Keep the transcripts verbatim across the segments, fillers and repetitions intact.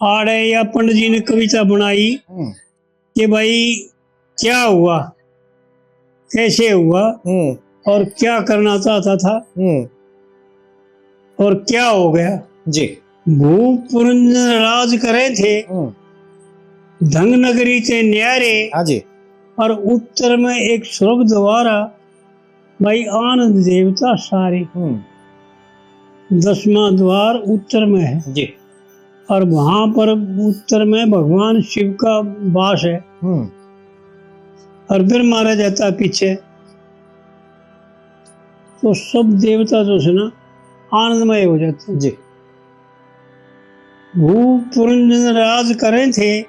आड़े या पंडित जी ने कविता बनाई हम्म। कि भाई क्या हुआ, कैसे हुआ हम्म। और क्या करना चाहता था हम्म। और क्या हो गया। जी। भूप पुरंजन राज करे थे, हम्म। धंग नगरी ते न्यारे, हाँ जी। और उत्तर में एक स्वर्ग द्वारा भाई आनंद देवता सारे। हम्म। दसवां द्वार उत्तर में है। जी। और वहां पर उत्तर में भगवान शिव का वास है। हम्म। और ब्रह्मा रह जाता है पीछे। तो सब देवता जो है ना, आनंदमय हो जाते हैं। जी। भूप पुरंजन राज करे थे,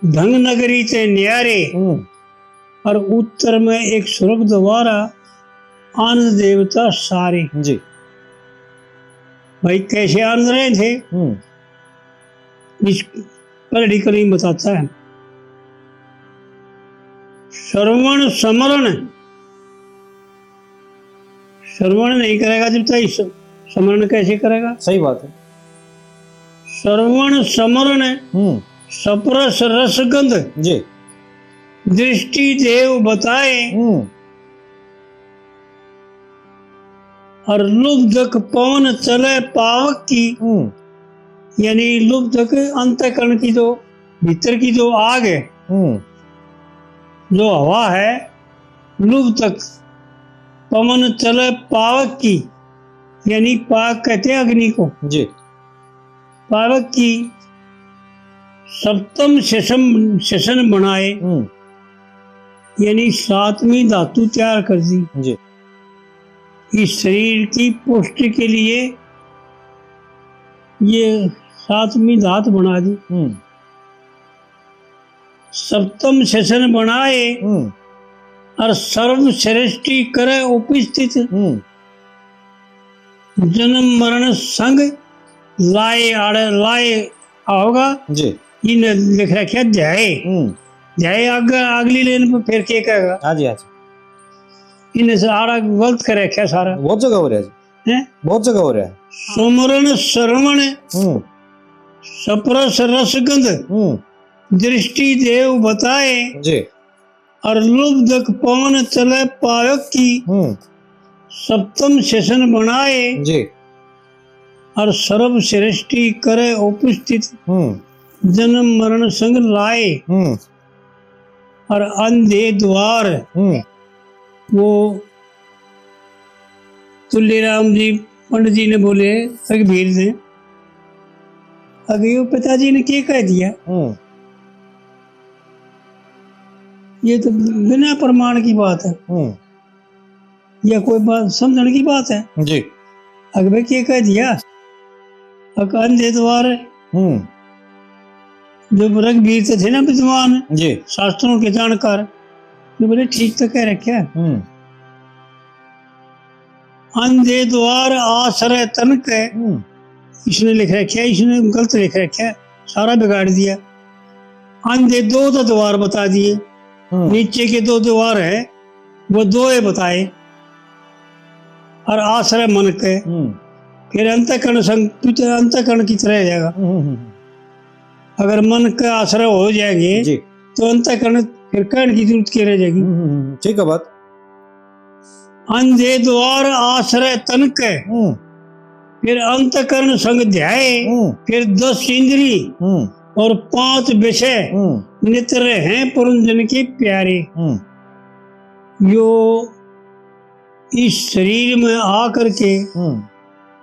धंग नगरी ते न्यारे। हम्म। और उत्तर में एक स्वर्ग द्वारा आनंद देवता सारे। जी। भाई, कैसे आनंद रहे थे? हम्म। इस पलड़ी कली बताता है। श्रवण समरण, श्रवण नहीं करेगा जब तक इस समरण कैसे करेगा? सही बात है। श्रवण समरण हम्म। सपरस रसगंध जी। दृष्टि देव बताए। हम्म। और लुब्धक पवन चले पावक की, हम्म। यानी लुब्धक अंतःकरण की जो भीतर की जो आग है, हम्म। जो हवा है, लुब्धक पवन चले पावक की, यानी पावक कहते हैं अग्नि को। जी। पावक की सप्तम सेशन, सेशन बनाए, हम्म। यानी सातवीं धातु तैयार कर दी। जी। इस शरीर की पुष्टि के लिए ये सातवीं धात बना दी। हम्म। सप्तम सेशन बनाए हम्म। और सर्व सृष्टि करे उपस्थित। हम्म। जन्म मरण संग लाए आड़े, लाए आओगा। जी। इन्हें लिख रखा ध्याय। हम्म। ध्याय आगे अगली लाइन पे फिर के कहेगा? हाँ जी, हाँ जी। इन्हें से आड़ा गलत कर रखा सारा। बहुत जगह हो रहा है जी। हैं? बहुत जगह हो रहा है। सुमरण श्रवण हम्म। सपरस रसगंध हम्म। दृष्टि देव बताए। जी। और लुब्धक पवन चले पावक की हम्म। सप्तम सेशन बनाए। जी। और सर्व सृष्टि करे उपस्थित हम्म। जन्म मरण संग लाए। हम्म। और अंधे द्वार हम्म। वो तुल्यराम जी पंडित जी ने बोले रघुबीर ने, अगर यो पिताजी ने के कह दिया, हम्म। ये तो बिना प्रमाण की बात है। हम्म। या कोई बात समझण की बात है? जी। अक बे के कह दिया? अक अंधे द्वार। हम्म। जो रघुबीर तो थे ना विद्वान, जी। शास्त्रों के जानकार, जो बोले ठीक तो कह रखे। हम्म। अंधे द्वार आश्रय तन के। हम्म। इसने लिख रखे, इसने गलत लिख रखे, सारा बिगाड़ दिया। अंधे दो तो द्वार बता दिए, हम्म। नीचे के दो द्वार है, वो दो ही बताए, और आश्रय मन के। हम्म। फिर अंतःकरण संग, अंतःकरण की तरह रह जाएगा। हम्म, हम्म, हम्म। अगर मन का आश्रय हो जाएंगे, जी। तो अंतःकरण फिर कहने की जरूरत क्या रह जाएगी? हम्म, हम्म, हम्म। ठीक है बात। अंधे द्वार आश्रय तन के, हम्म। फिर अंतःकरण संग ध्याए, हम्म। फिर दस इंद्री हम्म। और पांच विषय हम्म। नेत्र हैं पुरंजन के प्यारे। हम्म। यो इस शरीर में आ करके हम्म।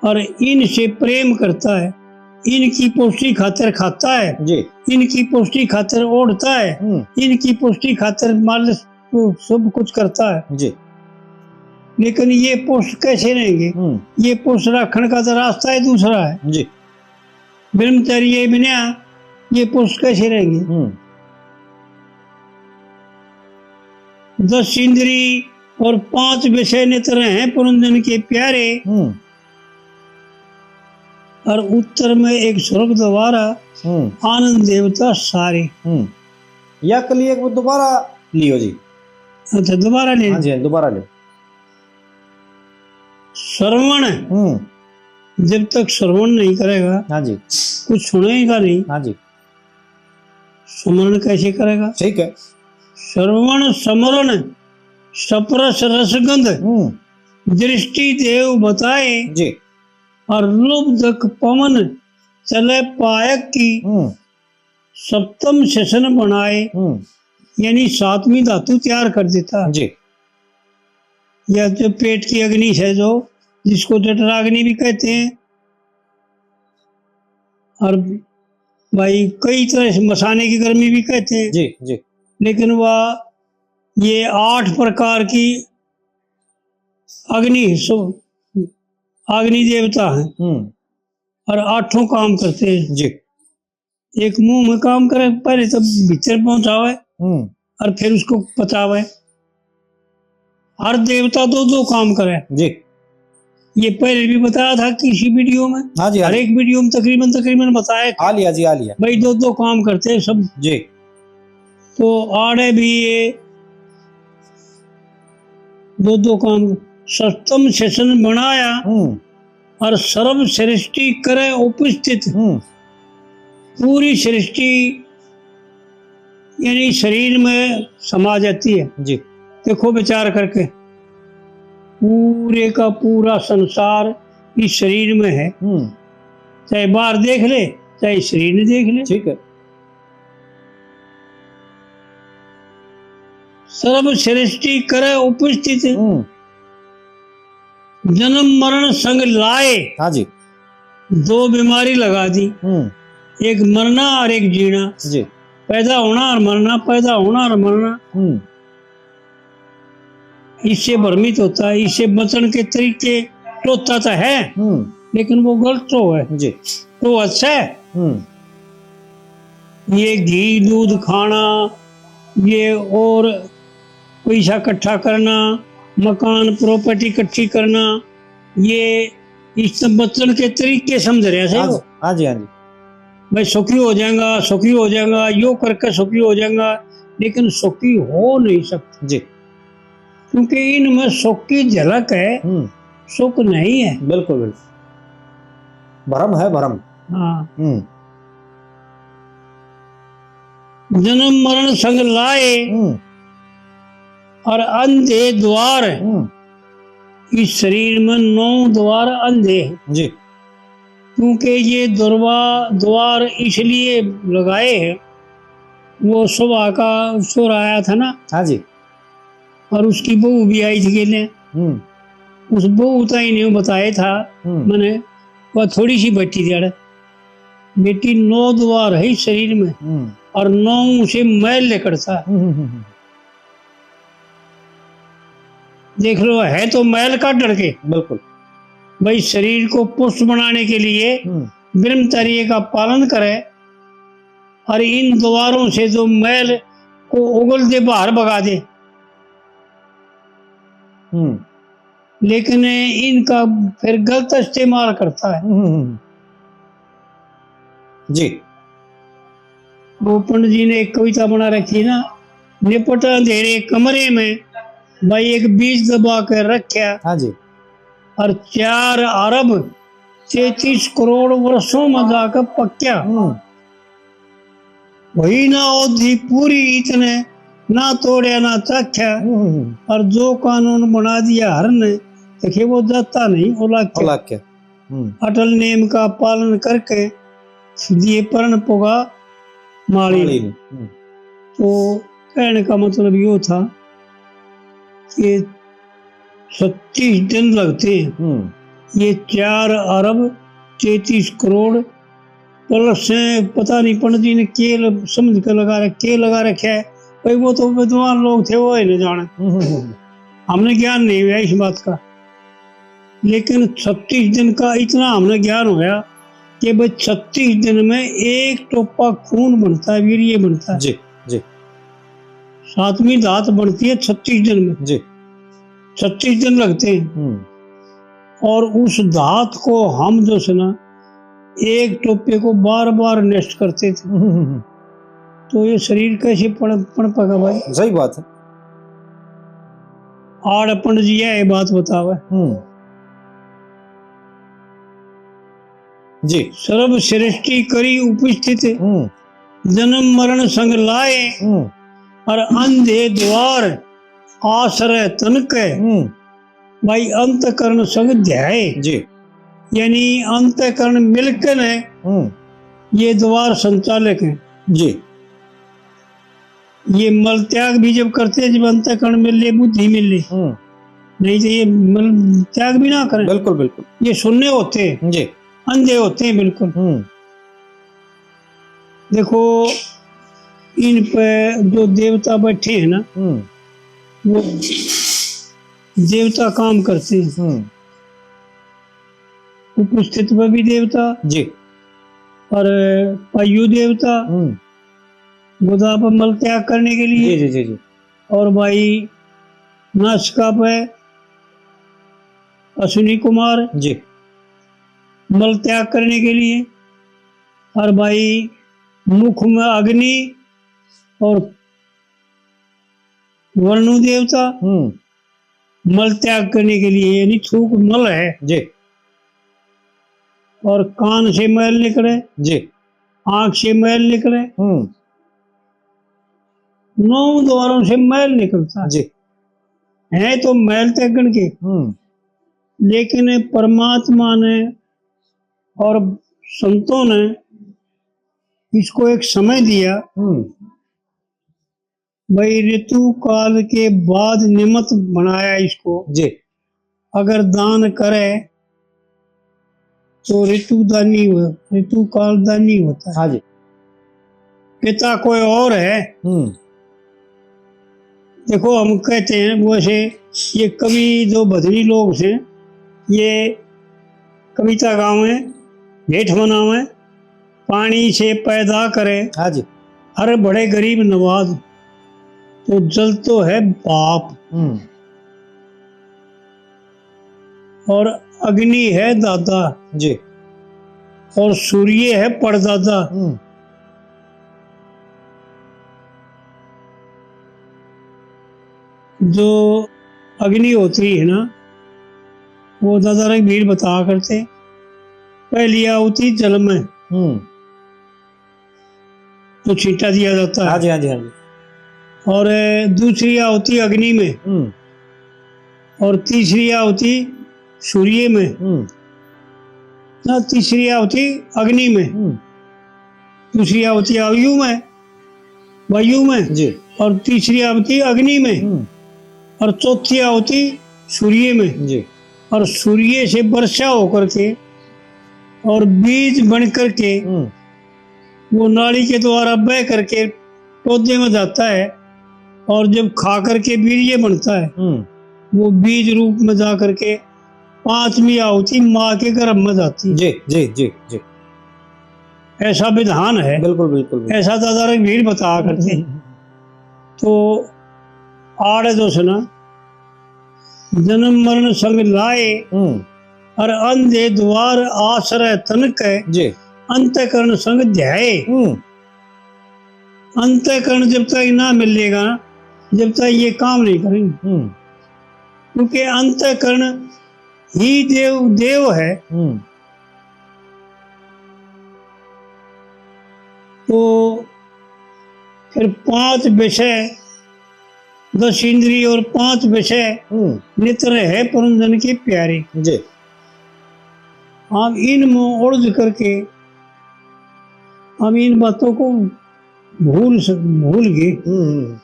और इनसे प्रेम करता है, इनकी पुष्टि खातर खाता है, जी। इनकी पुष्टि खातर ओढ़ता है, हम्म। इनकी पुष्टि खातर मालिश, वो सब कुछ करता है। जी। लेकिन ये पुरुष कैसे रहेंगे? हम्म। ये पुरुष रखने का तो रास्ता ही दूसरा है। जी। ब्रह्मचारी ये बिना, ये पुरुष कैसे रहेंगे? हम्म। दस इंद्री और पांच विषय नेत्र हैं पुरंजन के प्यारे। हम्म। और उत्तर में एक स्वर्ग द्वार, हम्म। आनंद देवता सारे। हम्म। या कली एक दोबारा लियो जी। अच्छा, दोबारा ले। हाँ जी, हाँ, दोबारा लियो। श्रवण। हम्म। जब तक श्रवण नहीं करेगा, हाँ जी। कुछ सुनेगा नहीं, हाँ जी। स्मरण कैसे करेगा? ठीक है। श्रवण स्मरण स्पर्श रसगंध, हम्म। दृष्टि देव बताए, जी। और लुब्धक पवन चले पायक की, हम्म। सप्तम सेशन बनाए, हम्म। यानी सातवीं धातु तैयार कर देता। जी। या जो पेट की अग्नि है, जो, जिसको जठराग्नि भी कहते हैं, और भाई कई तरह से मसाने की गर्मी भी कहते हैं। जी, जी। लेकिन वह, ये आठ प्रकार की अग्नि, सो, अग्नि देवता है, हम्म। और आठों काम करते हैं। जी। एक मुंह में काम करे, पहले तो भीतर पहुंचावे, हम्म। और फिर उसको पचावे। हर देवता दो दो काम करे। जी। ये पहले भी बताया था किसी वीडियो में। हाँ जी, हाँ हर जी। एक वीडियो में तकरीबन, तकरीबन बताया। आ लिया जी, आ लिया। भाई दो दो काम करते हैं सब। जी। तो आड़े भी ये दो दो काम, सप्तम सेशन बनाया, हम्म। और सर्व सृष्टि करे उपस्थित। हम्म। पूरी सृष्टि यानी शरीर में समा जाती है। जी। देखो विचार करके, पूरे का पूरा संसार इस शरीर में है। हम्म। चाहे बाहर देख ले, चाहे शरीर ने देख ले। ठीक है। सर्व सृष्टि करे उपस्थित। हम्म। जन्म मरण संग लाए। हाँ जी। दो बीमारी लगा दी। हम्म। एक मरना और एक जीना। जी। पैदा होना और मरना, पैदा होना और मरना। हम्म। इससे भ्रमित होता है, इससे बचण के तरीके टोहता तो है, हम्म। लेकिन वो गलत तो है। जी। तो अच्छा है। हम्म। ये घी दूध खाना, ये और पैसा इकट्ठा करना, मकान प्रॉपर्टी इकट्ठी करना, ये इससे बचण के तरीके समझ रहे हैं, सही हाँ हो? जी, हाँ जी, हाँ जी। भाई सुखी हो जाएगा, सुखी हो जाएगा, यो करके सुखी हो जाएगा, लेकिन सुखी हो नहीं सकता। जी। क्योंकि इनमें सुख की झलक है, हम्म। सुख नहीं है। बिल्कुल, बिल्कुल। भरम है, भरम। हाँ। हम्म। जन्म मरण संग लाए हम्म। और अंधे द्वार। हम्म। इस शरीर में नौ द्वार अंधे हैं। जी। क्योंकि ये दुर्वा-, द्वार इसलिए लगाए हैं, वो सुबह का छोरा आया था ना, हाँ जी। और उसकी बहू भी आई थी गेले। हम्म। उस बहू ताई ने बताया था हम्म। मैंने, वह थोड़ी सी बेटी जड़, बेटी नौ द्वार है इस शरीर में, हम्म। और नौ से मैल लिकड़ता है। हम्म, हम्म, हम्म। देख लो, है तो मैल का डर के। बिल्कुल। भाई, शरीर को पुष्ट बनाने के लिए हम्म। ब्रह्मचर्य का पालन करे और इन द्वारों से जो मैल को उगल दे, बाहर भगा दे। हम्म। लेकिन इनका फिर गलत इस्तेमाल करता है। हम्म। जी। वो पंडित जी ने एक कविता बना रखी है ना, निपट अंधेरे कमरे में भाई एक बीज दबा के रख्या। हाँ जी। और चार अरब तैंतीस करोड़ वर्षों में जाकर पक्या। हम्म। वही ना औधी पूरी इतने, ना तोड़या ना चाख्या। हम्म। और जो कानून बना दिया हर ने, देखे वो जाता नहीं, वो लाख्या। वो लाख्या। हम्म। अटल नेम का पालन करके दिए प्रण पुगा माली। माली ने। हम्म। तो कहने का मतलब यो था कि छत्तीस दिन लगते हैं। हम्म। ये चार अरब तैंतीस करोड़ प्लस से पता नहीं पंडित जी ने के ल-, समझ के लगा रख-, के लगा रखा है भाई, वो तो विद्वान लोग थे, वो ही नहीं जाने। हम्म, हम्म, हम्म। हमने ज्ञान नहीं हुआ इस बात का, लेकिन छत्तीस दिन का इतना हमने ज्ञान होया कि भाई छत्तीस दिन में एक टोपा खून बनता है, वीर्य बनता है। जी, जी। सातवीं धात बनती है छत्तीस दिन में। जी। छत्तीस दिन लगते हैं। हम्म। और उस धात को हम जो से ना, एक टोपे को बार बार नष्ट करते थे। हम्म, हम्म, हम्म। तो ये शरीर कैसे पन-, पनपेगा भाई? सही बात है। आड़ पंडित जी ये बात बतावे। हम्म। जी। सर्व सृष्टि करी उपस्थित, हम्म। जन्म मरण संग लाए, हम्म। और अंधे द्वार आश्रय तन के, हम्म। भाई अंतःकरण संग ध्याए। जी। यानी अंतःकरण मिलकर है, हम्म। ये द्वार संचालक है। जी। ये मल त्याग भी जब करते हैं, जब अंतःकरण मिल ले, बुद्धि मिल ले, हम्म। नहीं तो ये मल त्याग भी ना करें। बिल्कुल, बिल्कुल। ये सुन्ने होते हैं, जी। अंधे होते हैं बिल्कुल। हम्म। देखो, इन पे जो देवता बैठे हैं ना, हम्म। वो देवता काम करते हैं। हम्म। उपस्थित पे भी देवता, जी। और पायु देवता, हम्म। गुदा पर मल त्याग करने के लिए, जी, जी, जी, जी। और भाई नासिका पे अश्विनी कुमार, जी। मल त्याग करने के लिए, और भाई मुख में अग्नि और वरुण देवता, हम्म। मल त्याग करने के लिए, यानी थूक मल है। जी। और कान से मैल निकले, जी। आंख से मैल निकले, हम्म। नौ द्वारों से मैल निकलता है। जी। है तो मैल त्यागण के, हम्म। लेकिन परमात्मा ने और संतों ने इसको एक समय दिया, हम्म। भाई, ऋतु काल के बाद निमित्त बनाया इसको। जी। अगर दान करे तो ऋतु दानी हो, ऋतु काल दानी होता है। हाँ जी। पिता कोई और है। हम्म। देखो, हम कहते हैं, वैसे ये कवि जो भजनी लोग हैं, ये कविता गावे, भेंट मनावे, पानी से पैदा करे, हाँ जी। हर बड़े गरीब नवाज, तो जल तो है बाप। हम्म। और अग्नि है दादा। जी। और सूर्य है परदादा। हम्म। जो अग्निहोत्री है ना, वो दादा रघुवीर बताया करते, पहली आहुति जल में, हम्म। तो छींटा दिया जाता है। हाँ जी, हाँ जी, हाँ जी। और, अ, दूसरी आहुति अग्नि में। हम्म। और तीसरी आहुति सूर्य में। हम्म। ना, तीसरी आहुति अग्नि में। हम्म। दूसरी आहुति वायु में, वायु में। जी। और तीसरी आहुति अग्नि में। हम्म। और चौथी आहुति सूर्य में। जी। और सूर्य से वर्षा होकर के और बीज बन करके, हम्म। वो नाली के द्वारा बह करके पौधे में जाता है और जब खा करके वीर्य बनता है, हम्म। वो बीज रूप में जा करके पांचवी आहुति माँ के गर्भ में जाती है। जी, जी, जी, जी। ऐसा विधान है। बिल्कुल, बिल्कुल, बिल्कुल। ऐसा दादा रघुवीर बताया करते। हम्म। तो आड़े जो सुना, जन्म मरण संग लाए, हम्म। और अंधे द्वार आश्रय तन के, जी। अंतःकरण संग ध्याए। हम्म। अंतःकरण जब तक ना मिलेगा, जब तक ये काम नहीं करेंगे। हम्म। क्योंकि अंतःकरण ही देव, देव है। हम्म। तो फिर पांच विषय, दस इंद्रिय और पांच विषय हम्म। नित रहे परम जन के प्यारे। जी। हम इनमें उलझ करके हम इन बातों को भूल सक-, भूल गए। हम्म, हम्म।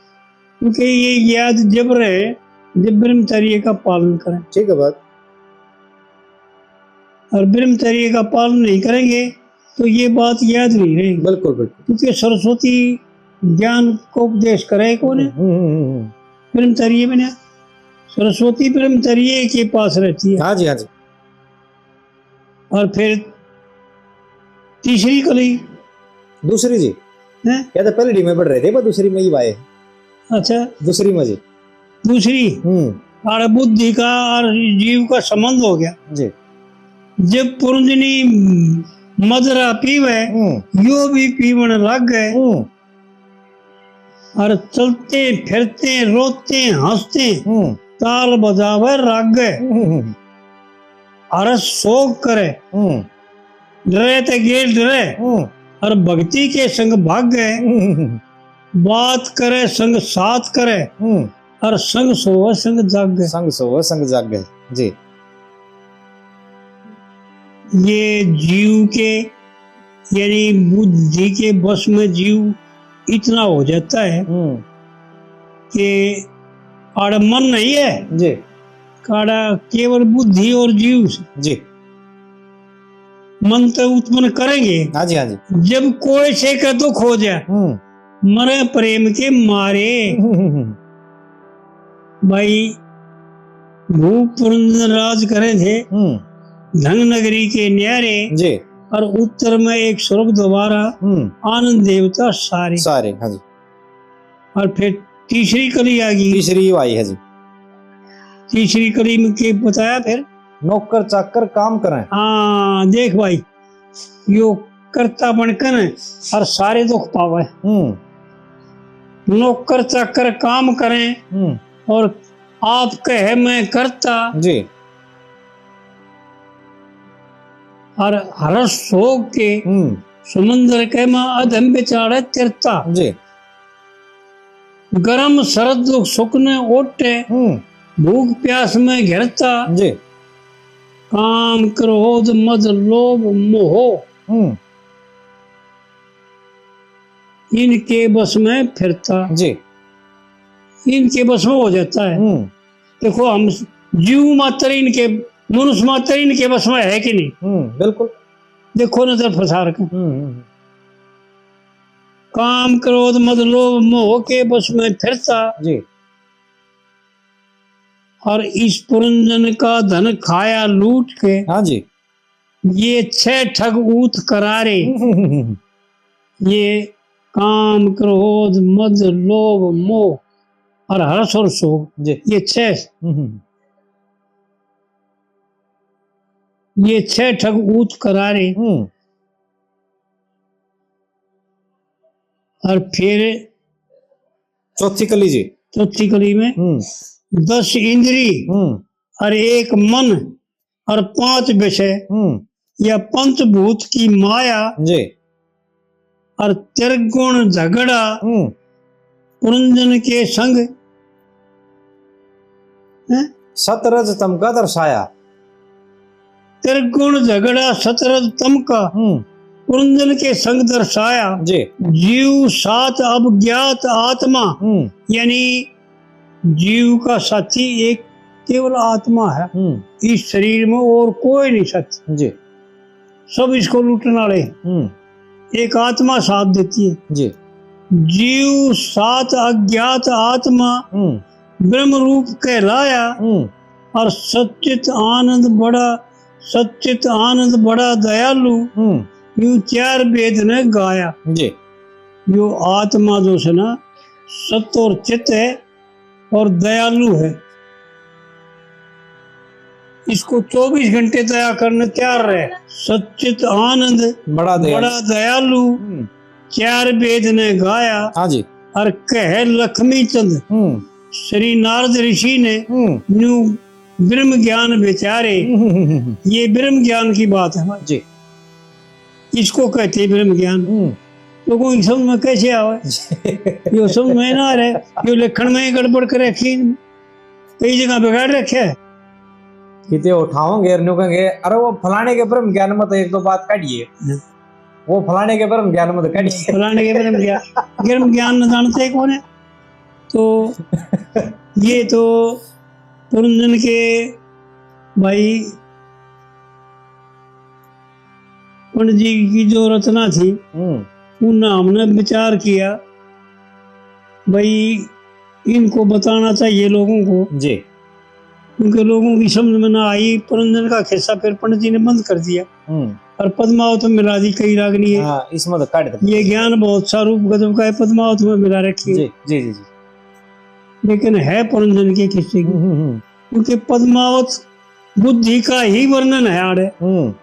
क्योंकि ये याद जब रहे, जब ब्रह्मचर्य का पालन करें। ठीक है बात। और ब्रह्मचर्य का पालन नहीं करेंगे, तो ये बात याद नहीं रहेगी। बिल्कुल, बिल्कुल। क्योंकि सरस्वती ज्ञान को उपदेश करे कौन है? हम्म, हम्म, हम्म, हम्म। ब्रह्मचर्य में ना, सरस्वती ब्रह्मचर्य के पास रहती है। हाँ जी, हाँ जी। और फिर तीसरी कली। दूसरी जी। हैं? या तो पहली में पढ़ रहे थे, पर दूसरी में ही आए। अच्छा। दूसरी में जी। दूसरी। हम्म। और बुद्धि का और जीव का संबंध हो गया। जी। जब पुरंजनी मदरा पीवे, हम्म। यो भी पीवण लाग गए। हम्म। और चलते फिरते रोते हंसते हम्म। ताल बजावे रागे। हम्म। और शोक करे हम्म। डरे ते गेल डरे, हम्म। और भक्ति के संग भाग गए। हम्म। बात करे संग साथ करे, हम्म। और संग सोवे संग जागे। संग सोवे संग जागे। जी। ये जीव के, यानी बुद्धि के बस में जीव इतना हो जाता है हम्म। कि आड़ा मन नहीं है, जी। काड़ा केवल बुद्धि और जीव से। जी। मन तो उत्पन्न करेंगे। हाँ जी, हाँ जी। जब कोई से का दुख हो जाए, हम्म। मरे प्रेम के मारे। हम्म, हम्म, हम्म। भाई, भूप पुरंदर राज करे थे, हम्म। धन नगरी के न्यारे, जी। और उत्तर में एक स्वर्ग द्वारा, हम्म। आनंद देवता सारे। सारे, हाँ जी। और फिर तीसरी कली आ गई। तीसरी आई है जी। तीसरी कली में के बताया फिर? नौकर चाकर काम करें। हाँ, देख भाई, यो कर्ता बनकर और सारे दुख पावे। हम्म। नौकर चाकर काम करें हम्म। और आप कहे मैं करता। जी। और हर्ष शोक के हम्म। समुद्र के में अधम बिचारे तिरता। जी। गरम सरद सुख ने ओटे, हम्म। भूख प्यास में घिरता। जी। काम, क्रोध, मद, लोभ, मोह, हम्म। इनके बस में फिरता। जी। इनके बस में हो जाता है। हम्म। देखो, हम जीव मात्र इनके, मनुष्य मात्र इनके बस में है कि नहीं? हम्म, बिल्कुल। देखो नजर फंसा रखे। हम्म, हम्म। काम, क्रोध, मद, लोभ, मोह के बस में फिरता। जी। और इस पुरंजन का धन खाया लूट के। हाँ जी। ये छह ठग ऊत करारे। ये काम, क्रोध, मद, लोभ, मोह और हर्ष और शोक। जी। ये छह। हम्म। ये छह ठग ऊत करारे। हम्म। और फिर चौथी कली जी। चौथी कली में हम्म। दस इंद्री हम्म। और एक मन और पांच विषय, हम्म। या पंचभूत की माया जी। और त्रिगुण झगड़ा हम्म। पुरंजन के संग, हैं? सतरज तम का दर्शाया। त्रिगुण झगड़ा सतरज तम का हम्म। पुरंजन के संग दर्शाया। जी। जीव सात अज्ञात आत्मा, हम्म। यानी जीव का साथी एक केवल आत्मा है। हम्म। इस शरीर में और कोई नहीं साथी। जी। सब इसको लूटने वाले हैं। हम्म। एक आत्मा साथ देती है। जी। जीव सात अज्ञात आत्मा हम्म। ब्रह्म रूप कहलाया हम्म। और सच्चित आनंद बड़ा, सच्चित आनंद बड़ा दयालु हम्म। यूं चार वेद ने गाया। जी। यो आत्मा जो है ना, सत और चित है, और दयालु है। इसको चौबीस घंटे दया करने तैयार रहे। सच्चित आनंद बड़ा दयालु। बड़ा दयालु, हम्म। चार वेद ने गाया। हाँ जी। और कहे लक्ष्मी चंद, हम्म। श्री नारद ऋषि ने हम्म। न्यू ब्रह्म ज्ञान विचारे। हम्म, हम्म, हम्म, हम्म। ये ब्रह्म ज्ञान की बात है हमारी। जी। इसको कहते हैं ब्रह्म ज्ञान। हम्म। लोगों की समझ में कैसे आवे? यो समझ में ना आ रहे, यो लिखण में ही गड़बड़ कर रखी, कई जगह बिगाड़ रखे है। किते उठाओगे और न्यू कहेंगे, "अरे वो फलाने के ब्रह्म ज्ञान में तो एक दो बात काढ़िए, हम्म। वो फलाने के ब्रह्म ज्ञान में तो काढ़िए।" फलाने के ब्रह्म ज्ञान, ब्रह्म ज्ञान न जानते कौन है? तो ये तो पुरंजन के भाई पंडित जी की जो रचना थी, हम्म। उनने हमने विचार किया, भाई, इनको बताना चाहिए लोगों को। जी। क्योंकि लोगों की समझ में ना आई, पुरंजन का खिस्सा फिर पंडित जी ने बंद कर दिया। हम्म। और पद्मावत में मिला दी कई रागनी है। हाँ, इसमें तो काट दे। ये ज्ञान बहुत सा रूप गजब का है, पद्मावत में मिला रखी है। जी, जी, जी, जी। लेकिन है पुरंजन के खिस्से की। हम्म, हम्म, हम्म। क्योंकि पद्मावत बुद्धि का ही वर्णन है आड़े। हम्म।